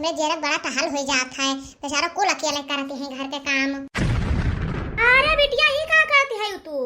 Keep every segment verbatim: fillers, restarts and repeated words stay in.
हमरे जेरक बड़ा टहल होइ जात है, बेचारा कुल अकेले करती है घर के काम। अरे बिटिया, ई का करती है तू?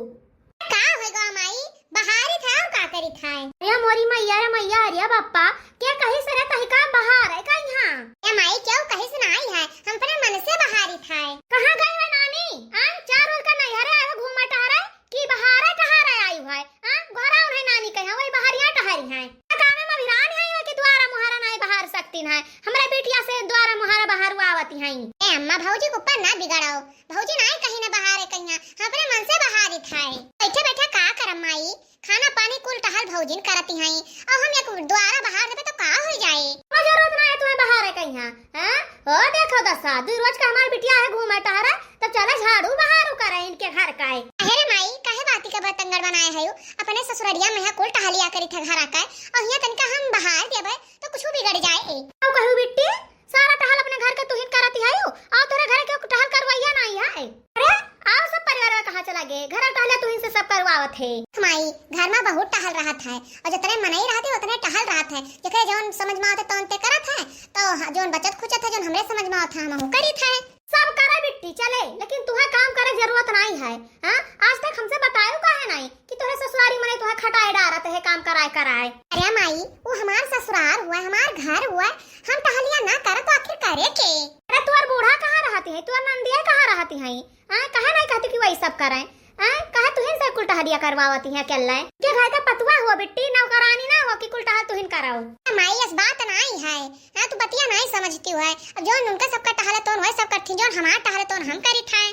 का होइ गवा माई, बहारित है और का करित है? अरे मोरी मैया रे मैया, अरे बप्पा, के कहिस रे तहिका बहार है का इहाँ? ए माई, केहू कहिस नाई है, हम अपने मन से बहारित है। कहाँ गई है नानी? आय, चार रोज का नैहरे आए हो घूमा टहरे, कि बहारे टहरे आई है? हाँ, घरा उन्हें नानी कहे, वही बहरिया टहरी है। का काम में अभिरान है कि दुआरा मुहारा नाई बहार सकतीन है? हमरे बिटिया से दुआरा मुहारा बहारू आवती है। ए अम्मा, भौजी के ऊपर ना बिगड़ाओ, भौजी नाई कहीं ना बहारे कहिया, हम अपने मन से बहारित है। बैठे बैठे का करम माई, खाना पानी कुल टहल भौजिन करती हैं, और हम एक दुआरा बहार देबे तो का हो जाए? का जरूरत ना है तुम्हें बहारे कहिया, हैं? ओ देखो दसा, दुई रोज का हमार बिटिया है घूमे टहरे, तब चले झाड़ू बहारू करे इनके घर का है। अरे माई, काहे बाती का बतंगड़ बनाए है? अपने ससुररिया में है कुल टहलिया करी थे घर का, और हियां तनिका हम बहार देबे तो कुछ बिगड़ जाए। का कहू बिट्टी? सारा टहल अपने घर के तुहिन करत हयू, और तोरे घर के टहल करवैया नाई है। अरे, आओ सब परिवार कहाँ चला गए? घर टहले तुहिन से सब करवावत है। माई, घर में बहुत टहल रहत है, और जितने मनई रहत है, उतने टहल रहत है। जेकरे जौन समझ में आवत है, तौन ते करत है, तो ह-, जौन बचत खुचत है, जौन हमरे समझ में आवत है, हमहू करित है। सब करे बिट्टी चले, लेकिन तुहे काम करे जरूरत नाई है। हाँ, आज तक हमसे बतायो काहे नाई कि तोहे ससुरारी मने तोहे खटाए डारत है काम कराए कराए। अरे माई, वो हमार ससुरार हुआ, हमार घर हुआ, हम टहलिया ना करत तो आखिर करे के? अरे तोहर बूढ़ा कहाँ रहती है, तोहर नंदिया कहाँ रहती है? हाँ, काहे नाई कहती कि वही सब करे? हाँ, काहे तुहिन से कुल टहलिया करवावती है अकेले? के घर का पतुआ हुआ बिट्टी, नौकरानी ना हो कि कुल टहल तुहिन कराओ। माई, इस बात नाई है। हाँ, तू बतिया नाई समझती है। अब जौन उनका सबका टहल तौन वही सब करती, जौन हमार टहल तौन हम करित है।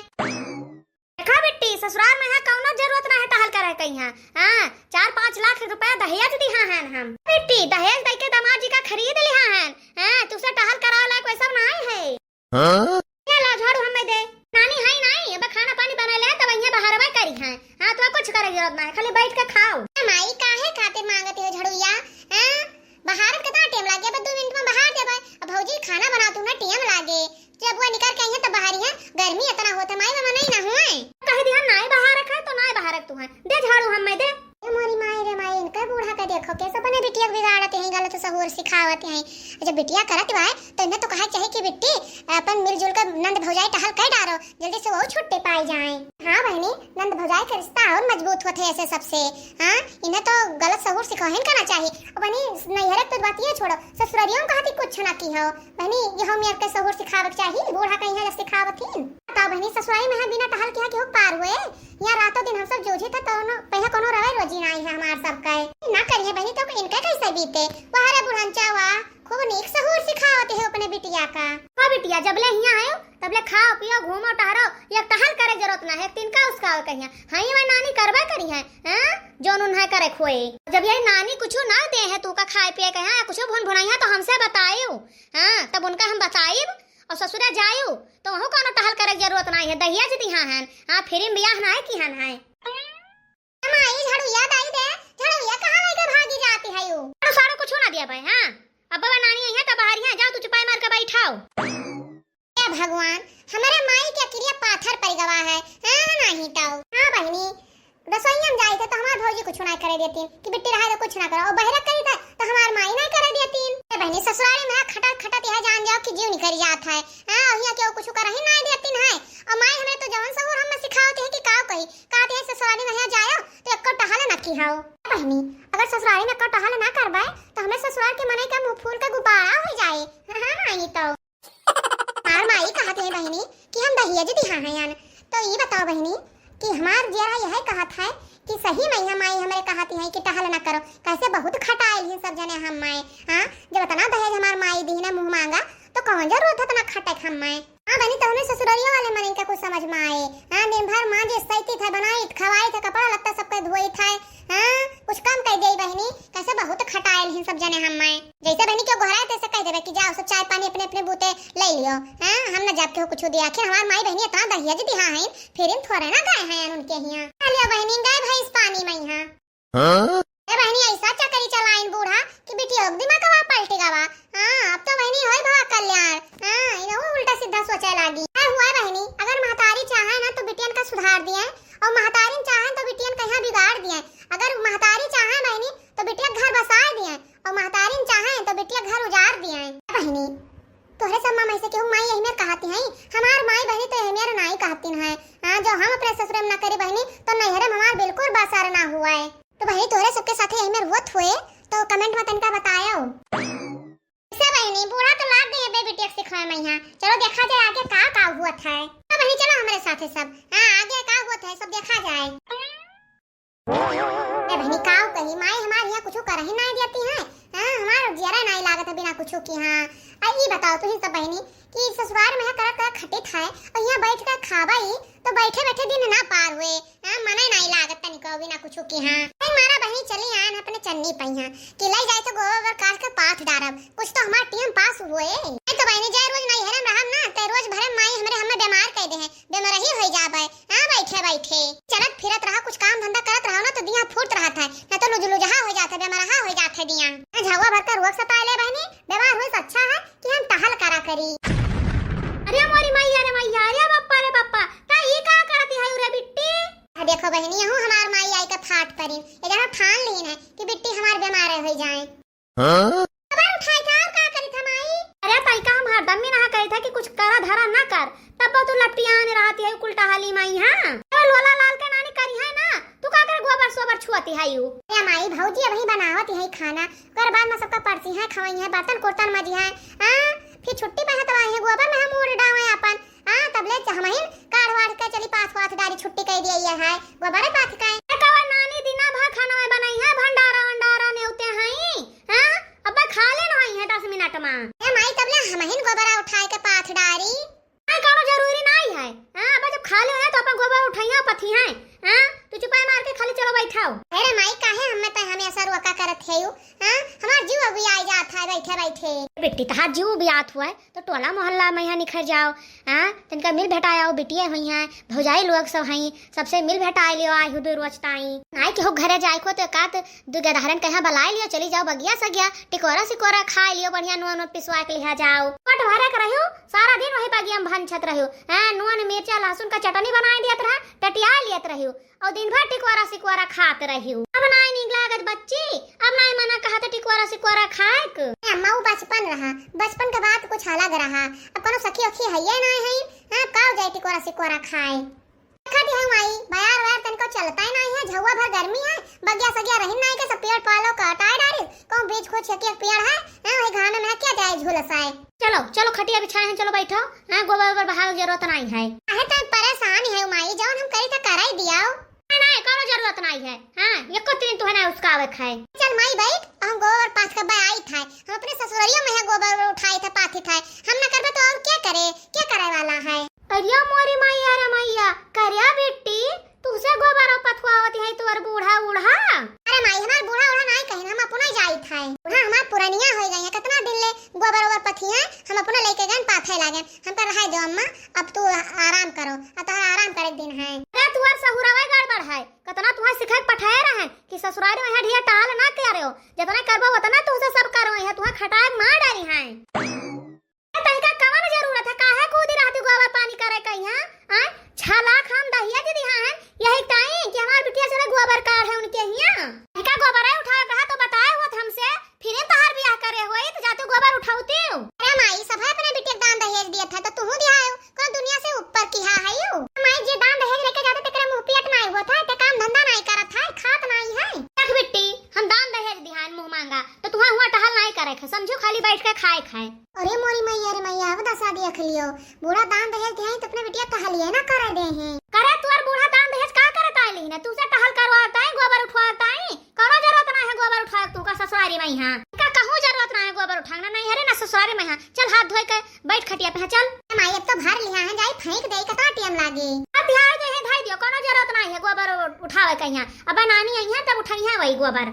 देखा बिट्टी, ससुराल में है कौनो जरूरत ना है टहल करे कहिया। हाँ, चार पाँच लाख रुपया दहेज दिहा हैं हम। बिट्टी, दहेज दे के दामाद जी का खरीद लिहा हैं। हाँ, तुसे टहल करा लायक वैसा नाई है। हाँ? ये ला झाड़ू हमें दे। नानी है नाई, अब खाना पानी बना ले, तब इहाँ बहरवा करी हैं। हाँ, तो कुछ करे जरूरत ना है, खाली बैठ के खाओ। ए माई, काहे खातिर मांगती हो झड़ुइया? हाँ? बहारत कितना टेम लागे, अब दो मिनट में बहार देबे। अब भौजी खाना बनातू ना टेम लागे। जब वो निकर के आई है तो बहारी है, गर्मी इतना होत है, माई बाबा नहीं ना हुए। कह दिया नाई बहारक है तो नाई बहारक तू है। दे झाड़ू हमें दे। ए मोरी माई रे माई, इनका बूढ़ा का देखो, कैसे अपने बिटिया को बिगाड़त हैं, गलत सहूर सिखावत हैं। जब बिटिया करत बा, तो इन्हें तो कहा चाहिए कि बिट्टी, अपन मिलजुल कर नंद भौजाई टहल कर डारो, जल्दी से वो छुट्टी पाई जाए। हाँ बहनी, नंद भौजाई का रिश्ता और मजबूत होत है ऐसे सबसे। हाँ, इन्हें तो गलत सहूर सिखाहिन करना चाहिए। और बहनी, नैहरे तो बात ये छोड़ो, ससुरारियों का हाथी कुछ ना की हो। बहनी, ये हम यार के सहूर सिखावे के चाहिए, बूढ़ा कहीं है जब सिखावत ही। बताओ बहनी, ससुरारी में है बिना टहल के यहाँ के हो पार हुए? यहाँ रातों दिन हम सब जूझे थे, तो न-, कहीं कोनो रवे रोजी ना आई है हमार सब का। ना करिए बहनी, तो इनका कैसे बीते? वाह रे बुढ़नचा वाह, खूब नीक सहूर सिखावत है अपने बिटिया का। का बिटिया, जब ले हियाँ आयो, तब ले खाओ, पियो, घूमो, टहरो, ये टहल करे जरूरत ना है, तिनका उसका और कहिया। हाँ, ये नानी करबे करी है, हैं? जौन उन्हें करे खोए। जब ये नानी कुछ ना दे है, तू का खाए पिए के, हाँ, कुछ भुन भुनाई है, तो हमसे बतायो, हाँ, तब उनका हम बताइब, और ससुरा जायो, तो वहू कोनो टहल करे जरूरत ना है, दहिया जी दिहा हैं, हाँ, फिर बियाह ना है की हन है। माई, झाड़ुइया दाई दे, झाड़ुइया कहाँ लेके भागी जाती है यू? झाड़ू साड़ू कुछ ना दिया भाई, हाँ? अब बाबा नानी आई है, तब बाहर ही है, जाओ तू चुपाई मार के बैठाओ। हे भगवान, हमारे माई के अकिलिया पाथर पड़ गवा है, हाँ, नहीं तो। हाँ बहनी, रसोईया में जाए थे तो हमार भौजी कुछ ना करे देती, कि बिट्टी रहे तो कुछ ना करो, और बहरा करी था तो हमार माई ना करे देती। ए बहनी, ससुरारी में खटत खटत यह जान जाओ कि जीव निकल जात है, हाँ, और यहाँ केहू कुछ कर ही ना देती है। और माई हमें तो जवन सहूर हम सिखावती है कि काव कही, कहती है ससुरारी में यहाँ जाओ तो एको टहल ना की हो। बहनी, अगर ससुरारी में एको टहल ना करबे तो हमें ससुराल के मनई का मुंह फूल का गुब्बारा हो जाए। हाँ, नहीं तो। हमार माई कहत है बहनी कि हम दहेज दिहा हैं यान। तो ई बताओ बहनी कि हमार जियरा यह कहत है कि सही में यह माई हमरे कहत है कि टहल ना करो, कैसे बहुत खटाइल हैं सब जने हम माए। हाँ, जब इतना दहेज हमार माई दी ना मुंह मांगा, तो कौन जरूरत है इतना खटे हम माए? हाँ बहनी, तो हमें ससुररिया वाले मन इनका कुछ समझ में आए। हाँ, दिन भर माँ जी सैती था, बनाई था, खवाई था, कपड़ा लत्ता सबके धोई था। हाँ, कुछ कम कर दे बहनी, कैसे बहुत खटाइल हैं सब जने हम माए। जैसे बहनी क्यों घराए तैसे कह देबे कि जाओ सब चाय पानी अपने अपने बूते ले लियो। हाँ, हम न जाब के हो कुछ दिया, आखिर हमार माई बहनी इतना दहेज दिहा हैं, फिर इन थोड़े ना गए हैं उनके हियाँ। चलियो बहनी, गए भैंस पानी में यहाँ। हाँ? ए बहनी, ऐसा चक्करी चलाइन बूढ़ा कि बिटिया के दिमागवा पलट गवा। हाँ, अब तो बहनी होई भवा कल्याण। हाँ, इनहू उल्टा सीधा सोचे लागी। ए हुआ बहनी, अगर महतारी चाहे ना तो बिटियन का सुधार दिए, और महतारिन चाहे तो बिटियन का यहाँ बिगाड़ दिए। अगर महतारी चाहे बहनी तो बिटिया घर बसा दिए, और महतारिन चाहे तो बिटिया घर उजाड़ दिए। ए बहनी, अरे सब माँ, ऐसे केहू माई यही मेर कहती हैं, हमार माई बहनी तो यही मेर नाई कहती हैं। हाँ, जो हम अपने ससुरे में ना करी बहनी, तो नैहरे में हमार बिल्कुल बसर ना हुआ है। तो बहनी, तोहरे सबके साथे यही मेर होत हुए, तो comment में तनिका बतायो। सब बहनी, बूढ़ा तो लाग गई है बे बिटिया के सिखावे में यहाँ। चलो देखा जाए आगे का का हुआ था। तो बहनी, चलो हमारे साथे सब। हाँ, आगे का हुआ था, सब देखा जाए। ए बहनी, काव कही, माई हमार यहाँ कुछ करही नाई देती है। हाँ, हमार जियरा नाई लागत है बिना कुछ की। हाँ, आ ई बताओ तुही सब बहनी कि ससुराल में यहाँ करत करत खटित है और यहाँ बैठ कर खाबा ही तो बैठे बैठे दिन ना पार हुए। हाँ, मने नाई लागत तनिको बिना कुछ की। हाँ, ए मारा बहनी चली आन अपने चन्नी पइहा कि ले जाए तो गोबर ओबर काट के पाथ डारब, कुछ तो हमार टीम पास हुए। ए तो बहनी, जाए रोज नैहरे में रहब ना, ते रोज भरे माई हमरे हमें बीमार कर दे है, बेमरही होई जाबे। हाँ, बैठे बैठे चलत फिरत रहा, कुछ काम धंधा करत रहो ना तो दिया फूट रहत है, ना तो लुजलुजहा हो जात है, बेमरहा हो जात है दिया। हाँ, झउआ भर का रोग सताए ले बहनी, बीमार हुए से अच्छा है कि हम टहल करा करी। अरे मोरी मैया रे मैया, अरे बप्पा रे बप्पा, ता ई का करती है रे बिट्टी? आ देखो बहनी, यहू हमार माई आई का फाट परिन, ये जहाँ ठान लीन है कि बिट्टी हमार बीमार हो जाए। हाँ? गोबर उठाई था और का करी था माई? अरे तई का हम हरदम में ना कही था कि कुछ करा धरा ना कर, तब तू लपटियान रहती है उल्टा हाली माई। हाँ, ए लोला लाल के नानी करी है ना, तू का कर गोबर सोबर छुअती है यू? ए माई, भौजी अबही बनावत है खाना, ओकर बाद में सबका परसी है, खवाई है, बर्तन कुर्तन मजी है। हाँ, फिर छुट्टी पे है तो आई है गोबर में हम उड़ डावे अपन। हाँ, तबले च-, हमहिन काढ़ वाढ़ के चली पाथ वाथ डारी छुट्टी कई दिया ये है, गोबरे पाथ के। ए कवन नानी दिना भर खाना में बनाई है, भंडारा वंडारा नेवते हई। हाँ, अब खा ले ना है दस मिनट में। ए माई, तबले हमहिन गोबरा उठाए के पाथ डारी। हाँ, कोनो जरूरी नाई है। हाँ, अब जब खा ले है तो अपन गोबर उठाइया पथी है। हाँ, तू चुपाई मार के खाली चलो बैठाओ। अरे माई, काहे हमें तो हमेशा रोका करत है यू? हाँ, हमार जीव अभी आई जात है बैठे बैठे। बेटी, तहार जीव भी आत हुआ है तो टोला मोहल्ला में यहाँ निखर जाओ। हाँ, तनिका मिल भेटाए आओ, बिटिया हुई हैं, भौजाई लोग सब हैं, सबसे मिल भेटाए लियो, आई हूँ दो रोज ताई। आई के हो घरे जाए को तो एकात दो गदहरन कहाँ बलाए लियो, चली जाओ बगिया सगिया, टिकोरा सिकोरा खाए लियो, बढ़िया नून वून पिसवा के लिहा जाओ। पेट भरे के रहियो, सारा दिन वही बगिया में भंछत रहियो। हाँ, नून मिर्चा लहसुन का चटनी बनाए दियत रहा, टटिया लियत रहियो। और दिन भर टिकोरा सिकोरा खात रहियो। अब नाई नीक लागत बच्ची, अब नाई मना कहत टिकोरा सिकोरा खाए के। ए अम्मा, वो बचपन रहा, बचपन के बात कुछ अलग रहा। अब कोनो सखी ओखी हइये नाई है, हाँ, काव जाए टिकोरा सिकोरा खाए। देखा दी है माई, बयार वयार तनको चलता ही नाई है, झउआ भर गर्मी है, बगिया सगिया रहिन नाई के सब पेड़ पालो कटाए डारिस, कहूँ बीच को छेकी एक पेड़ है, हैं, वही घामे में क्या जाए झुलसाए। चलो, चलो, खटिया बिछाए हैं, चलो बैठो। हैं, गोबर ओबर बहावे के जरूरत नाई है। काहे तै परेशान है माई, जौन हम करी त कराई दियाओ। ना, ना, कोनो जरूरत नाई है। हाँ, एको तीन तुहे ना उसकावे खाए। चल माई बैठ, हम गोबर पाथ के बे आई था, हम अपने ससुररियों में है गोबर ओबर उठाई था, पाथी था, हम ना करबे तो और क्या करे, क्या करे वाला है? अरे मोरी मैया रे मैया, करिया बिट्टी, तुहसे गोबर पथुआवत है तोर बूढ़ा उढ़ा। अरे माई, हमार बूढ़ा उढ़ा नाई कहिन, हम अपना ही जाई था। बूढ़ा हमार पुरनिया हो गई है, कितना दिन ले गोबर ओबर पथी है, हम अपना लेके गन पाथे लागन। हम कर रहा दो अम्मा, अब तू आराम करो, अब तोहरा आराम करे के दिन है। अरे तुहर सहुरवे गड़बड़ है, कितना तुहर सिखाए के पठाए रहन कि ससुराल में यहाँ ढिया टाल ना करो, जितना करबो उतना तुहसे सब करो, यहाँ तुहर खटाए के मार डारी है। तनिका कवन जरूरत है, काहे कूदी रहती गोबर पानी करे के यहाँ? आय, छह लाख हम दहिया दे दिहा है, यही टाइम कि हमार बिटिया चले गोबर काढ़े उनके हियाँ। तनिका गोबर है उठाए कहा तो बताए होत हमसे, फिर तहार बियाह करे होई तो जातू गोबर उठाउती। अरे माई, सब है अपने बिटिया के दान दहेज दिया था तो तुहू दिया है, कौन दुनिया से ऊपर की हा है यू? माई, जे दान दहेज लेके जाते तेकरे मुंह पेट नाई होत है, ते काम धंधा नाई करत है, खात नाई है। देख बिट्टी, हम दान दहेज दिहान मुंह मांगा, तो तुहा हुआ टहल नाई करे है, समझो खाली बैठ के खाए खाए। अरे मोरी मैया रे मैया, अब दशा देख लियो, बूढ़ा दान दहेज दिहाई तो अपने बिटिया टहलिए ना करे दे हैं। करे तोर बूढ़ा दान दहेज का करत आइली ना, तुसे टहल करवाता है, गोबर उठवाता है, कौनो जरूरत ना है गोबर उठाए तू का ससुरारी में यहाँ। का कहूँ जरूरत ना है गोबर उठाना, नहीं हरे ना ससुरारी में यहाँ। चल हाथ धोए के बैठ खटिया पे, हाँ, चल। ए माई, अब तो भर लिहा है, जाई फेंक दे, कितना टाइम लागे? अब ध्यान दे है, धाई दियो, कौनो जरूरत ना है गोबर उ-, उठावे के यहाँ। अब नानी आई है तब उठाई है वही गोबर।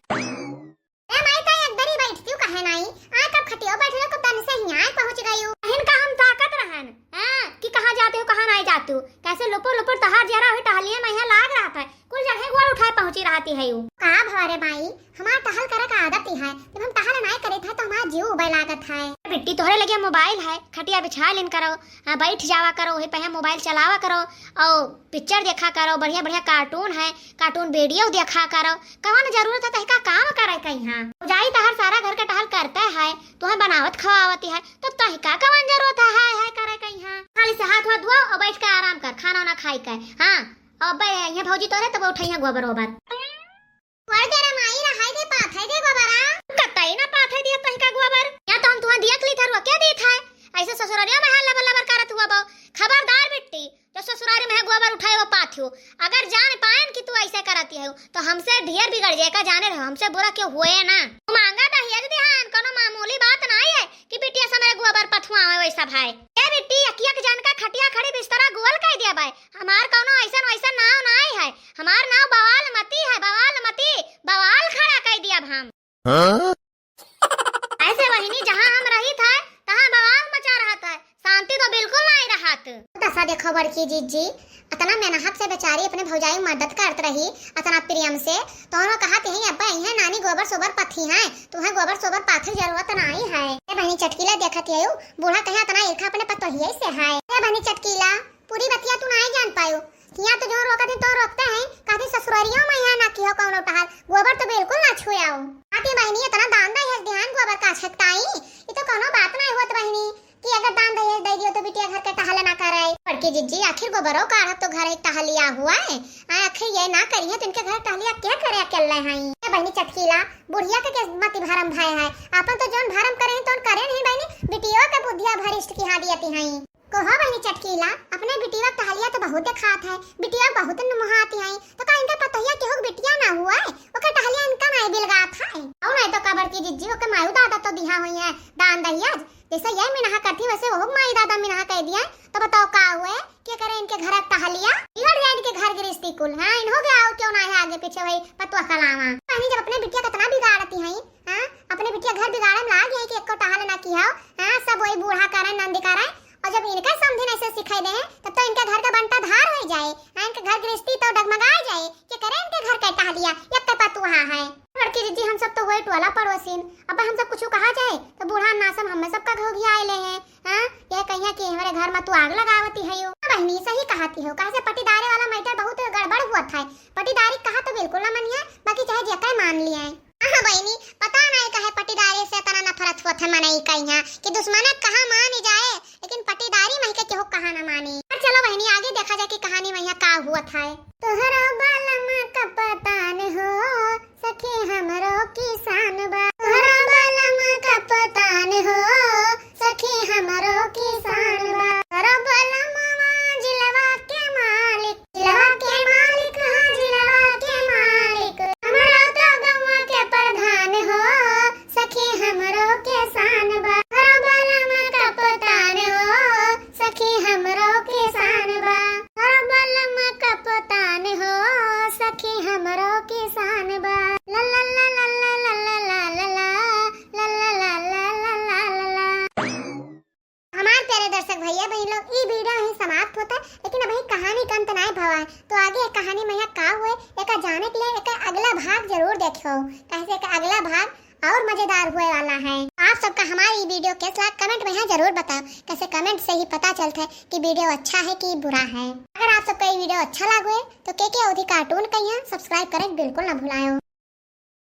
ए माई, ताई एक दरी बैठती हूँ, कहे नाई? आ कब खटियो बैठ रहे, कब तन से यहाँ पहुँच गई हूँ। इनका हम ताकत रहन, हाँ, कि कहाँ जाते हो, कहाँ नहीं जाते हो। कैसे लुपुर लुपुर तहार जरा हुई टहलिए में यहाँ लाग रहा था। कुल जगह गोड़ उठाए पहुँची रहती है यू। का भवा रे माई, हमार टहल करे का आदत ही है, जब हम टहल नाई करे था तो हमार जीव उबे लागत है। बिट्टी तोहरे लगे मोबाइल है, खटिया बिछा लेन करो, हाँ, बैठ जावा करो, वही पे मोबाइल चलावा करो, और पिक्चर देखा करो, बढ़िया बढ़िया कार्टून है, कार्टून वीडियो देखा करो। कौन जरूरत है तहका काम करे के यहाँ? जाई तहर सारा घर का टहल करते है, तुहे बनावत खवावती है, तो का कवन जरूरत है हाय हाय करे के यहाँ? खाली से हाथ वाथ धोआ और बैठ के आराम कर, खाना वाना खाई के। हाँ, अब अब्बे यहाँ भौजी तोरे तब उठइहाँ गोबर ओबर। कर दे रे माई, रहाई दे, पाथई दे गोबरा। कतई ना पाथई दिया तहीं का गोबर। या तो हम तुहाँ दिया के ली थरुआ क्या दी था? ऐसे ससुरारिया में है लबर लबर करत हुआ बो। खबरदार बिट्टी, जो ससुरारी में है गोबर उठाए वो पाथियो। अगर जान पाएन कि तू ऐसे करती है तो हमसे ढेर बिगड़ जाए का, जाने रहो, हमसे बुरा क्यों हुए ना। तू मांगा दहेज दिहान, कोनो मामूली बात ना है कि बिटिया से मेरे गोबर पथुआ है वैसा भाई। ए बिट्टी, अकिया के जान का खटिया खड़ी बिस्तरा गोल कर दिया भाई। हमार कौनो ऐसन वैसन नाव नाई है, हमार नाव बवाल मती है, बवाल मती, बवाल खड़ा कर दिया हम। हाँ? ऐसे बहिनी, जहाँ हम रही था, तहाँ बवाल मचा रहा था, शांति तो बिल्कुल नाई रहा था। दशा देखो बड़की जिज्जी, अतना मेहनत से बेचारी अपने भौजाई मदद करत रही, अतना प्रेम से, तो उन्होंने कहा कि "हे अब्बा, इहे नानी गोबर सोबर पथी हैं, तुम्हें गोबर सोबर पाथे जरूरत नाई है।" ए बहिनी चटकीला देखत है, बूढ़ा कहे अतना ईर्खा अपने पतोहिए से है। ए बहिनी चटकीला, पूरी बतिया तू नाई जान पायो। हियाँ तो जो रोकत हैं तो रोकते हैं, कहते ससुररियों में यहाँ ना किहो कौनो टहल, गोबर तो बिल्कुल ना छुआओ। आती बहिनी इतना दान दहेज दिहान गोबर का छकताई, ये तो कौनो बात नहीं होत बहिनी कि अगर दान दहेज दे दियो तो बिटिया घर के टहल ना करे। बड़की जिज्जी आखिर गोबरो काढ़त तो घर एक टहलिया हुआ है, आ आखिर ये ना करी है तो इनके घर टहलिया क्या करे अकेले हैं? ये बहिनी चटकीला बुढ़िया के, के मति भरम भय है, आपन तो जोन भरम करे हैं तो करे नहीं बहिनी, बिटिया के बुद्धिया भरिष्ठ की हाँ दियती हैं। कहो बहिनी चटकीला, अपने बिटिया के टहलिया तो बहुत देखात है, बिटिया बहुत नुमुहाती है, तो का इनका पतोहिया केहू के बिटिया ना हुआ है? ओकर टहलिया इनका नहीं बिलगात है। और नहीं तो का बड़की जिज्जी, ओके मायू दादा तो दिहा हुई है दान दहेज, जैसे ये मिनहा करती वैसे वो माई दादा मिनहा कह दिया, तो बताओ का हुए? के करे इनके घर टहलिया? बिगड़ जाए इनके घर गृहस्थी कुल। हाँ, इन्हों के आओ क्यों ना है आगे पीछे वही पतुआ कलावा। बहिनी जब अपने बिटिया कितना बिगाड़ती है, हाँ, अपने बिटिया घर बिगाड़े में लाग गई कि एको टहल ना की हो, हाँ, सब वही बूढ़ा करे नंद करे, और जब इनका समझे नहीं से सिखाई दे, तब तो इनके घर का बंटा धार हो जाए, हाँ, इनके घर गृहस्थी तो डगमगा जाए। के करे इनके घर के टहलिया, एक तो पतुआ है। बड़की जिज्जी, हम सब तो वही टोला पड़ोसिन, अब हम सब कुछ कहा जाए तो बूढ़ा नासम हमें सबका घोघिया आए ले हैं, हाँ, ये कहिया कि हमारे घर में तू आग लगावती है यो। हाँ बहिनी, सही कहती हो, कहे से पटीदारे वाला मैटर बहुत गड़बड़ हुआ था। पटीदारी कहा तो बिल्कुल ना मनिया, बाकी चाहे जेकर मान लिया है। हाँ बहिनी, पता नहीं काहे पटीदारे से इतना नफरत होत है मनई का यहाँ कि दुश्मन कहाँ मान ही जाए, लेकिन पटीदारी मही के केहू कहाँ न मानी। पर चलो बहिनी, आगे देखा जाए कि कहानी में यहाँ का हुआ था। तोहरा बालम का पता न हो, सखी हमरो किसान बा। तोहरा बालम का पता न हो, सखी हमरो किसान बा। तोहरा बालमवा जिलवा के मालिक, जिलवा के मालिक, हाँ, जिलवा के मालिक। हमरो तो गौवा के प्रधान हो, सखी हमरो के शान बा। तोहरा बालम का पता न हो, सखी हमरो के शान बा। तोहरा बालम का पता न हो, सखी हमरो के शान बा। ला ला ला। हमार प्यारे दर्शक भैया बहिन लोग, ई वीडियो यहीं समाप्त होता है, लेकिन अबही कहानी का अंत नाय भवा है। तो आगे एक कहानी में यहाँ का हुए, एका जाने के लिए एका अगला भाग जरूर देखो, कैसे एका अगला भाग और मजेदार हुए वाला है। आप सबका हमारी ई वीडियो कैस लाग, कमेंट में यहाँ जरूर बताओ, कैसे कमेंट से ही पता चलता है कि वीडियो अच्छा है कि बुरा है। अगर आप सबका ये वीडियो अच्छा लागे तो के के अवधी कार्टून का यहाँ सब्सक्राइब करें बिल्कुल ना भुलायो।